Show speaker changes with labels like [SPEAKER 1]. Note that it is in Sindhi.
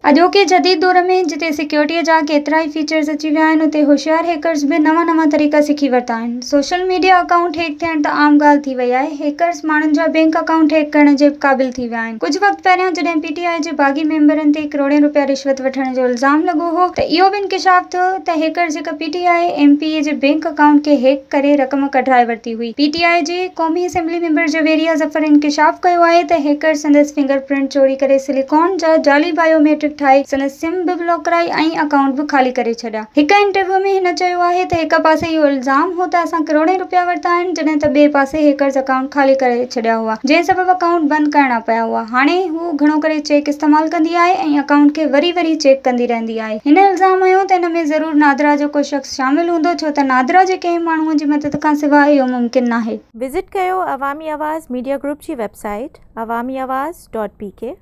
[SPEAKER 1] اڄوڪي جديد دور ۾ جتي سيڪيورٽيء جا ڪيترائي فيچرز اچي ويا آهن اتي هوشيار هيڪرز به نوان نوان طريقا سکي ورتا آهن. سوشل ميڊيا اڪائونٽ هيڪ ٿيڻ ته عام ڳالهه ٿي وئي آهي، هيڪرز ماڻهن جا بينڪ اڪائونٽ هيڪ ڪرڻ جي به قابل ٿي ويا آهن. ڪجهه وقت پهريان جڏهن پي ٽي آء جي باغي ميمبرن تي ڪروڙين روپيا رشوت وٺڻ جو الزام لڳو هو ته اهو به انڪشاف ٿيو ته هيڪرز هڪ P T I M P A جي بينڪ اڪائونٽ کي هيڪ ڪري رقم ڪڍرائي ورتي هئي. پي ٽي آء جي قومي اسيمبلي ميمبر جويريه ظفر انڪشاف ڪيو آهي ته هيڪرز سندس فنگر پرنٽ چوري ڪري سليڪون جا جعلي بايو ميٽرڪ ٺاهي سندس سم به بلاڪ ڪرائي ۽ اڪائونٽ به خالي ڪري ڇڏيا. هڪ انٽرويو ۾ هن چيو آهي ته هڪ پاسي اهو الزام هو ته اسان ڪروڙين روپيا ورتا آهن جڏهن ته ٻئي پاسي هيڪرز اڪائونٽ خالي ڪري ڇڏيا هئا جنهن سبب اڪائونٽ بند ڪرڻا پيا هئا. هاڻي هو گهڻو ڪري چيڪ استعمال ڪندي آهي ۽ اڪائونٽ کي وري وري چيڪ ڪندي رهندي آهي. هن الزام هنيو ته ان ۾ ضرور نادرا جو ڪو شخص شامل هوندو ڇو ته نادرا جي ڪنهن ماڻهوء جي مدد کان سواء اهو ممڪن ناهي.
[SPEAKER 2] وزٽ ڪيو عوامي آواز ميڊيا گروپ جي website Awami Awaz dot P K.